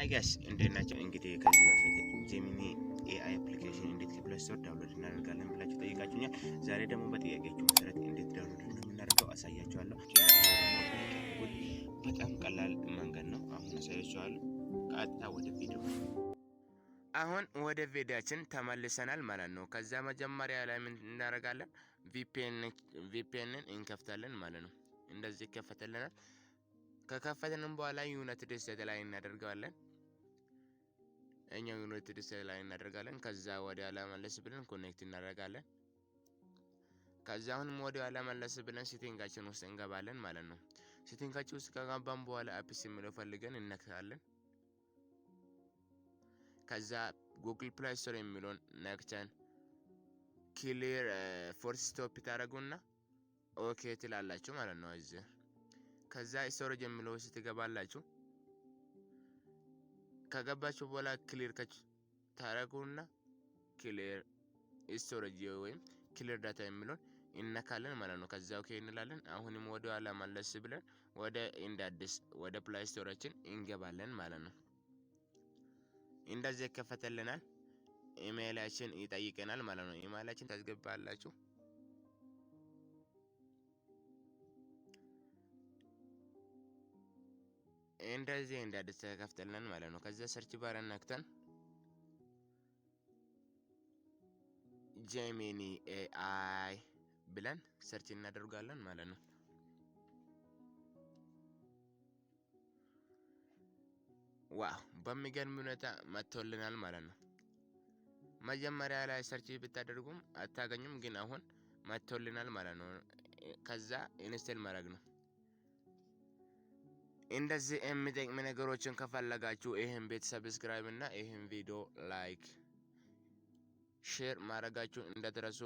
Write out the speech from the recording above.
Hi guys፣ እንዴት ናችሁ? እንግዲህ ከዚህ በፊት Gemini AI application እንዴት ከ Play Store download እናደርጋለን ብላችሁ ጠይቃችሁኛል። ዛሬ ደግሞ በጥያቄያችሁ መሰረት እንዴት download እንደምናደርገው አሳያችኋለሁ። በጣም ቀላል መንገድ ነው። አሁን አሳያችኋለሁ። ቀጥታ ወደ ቪዲዮ። አሁን ወደ ቪዲዮአችን ተመልሰናል ማለት ነው። ከዛ መጀመሪያ ላይ ምን እናደርጋለን? VPN ን እንከፍታለን ማለት ነው። እንደዚህ ይከፈትልናል። ከከፈትንም በኋላ United States ላይ እናደርገዋለን። እኛው United States ላይ እናደርጋለን። ከዛ ወደ ኋላ መለስ ብለን connect እናደርጋለን። ከዛ አሁንም ወደ ኋላ መለስ ብለን setting ኣችን ውስጥ እንገባለን ማለት ነው። Setting ኣችን ውስጥ ከገባን በኋላ apps የሚለው ፈልገን እነካለን። ከዛ Google Play Store የሚለውን ነክተን clear force stop ታደርጉና okay ትላላችሁ ማለት ነው። እዚህ ከዛ storage የሚለው ውስጥ ትገባላችሁ። ከገባችሁ በኋላ clear cache ታደርጉና clear storage ወይም clear data የሚለውን እነካለን ማለት ነው። ከዛ okay እንላለን። አሁንም ወደ ኋላ መለስ ብለን ወደ እንደ አዲስ ወደ Play Store ኣችን እንገባለን ማለት ነው። እንደዚህ ይከፈትልናል። ኢሜይላችን ይጠይቀናል ማለት ነው። ኢሜይላችን ታስገባላችሁ። እንደዚህ እንደ አዲስ ተከፍተልን ማለት ነው። ከዛ search bar ነክተን Gemini AI ብለን search እናደርጋለን ማለት ነው። Wow፣ በሚገርም ሁኔታ መጥቶልናል ማለት ነው። መጀመሪያ ላይ search ብታደርጉም አታገኙም፣ ግን አሁን መጥቶልናል ማለት ነው። ከዛ install ማድረግ ነው። እንደዚህ የሚጠቅም ነገሮችን ከፈለጋችሁ ይህን ቤት subscribe እና ይህን ቪዲዮ like፣ share ማድረጋችሁ እንዳትረሱ።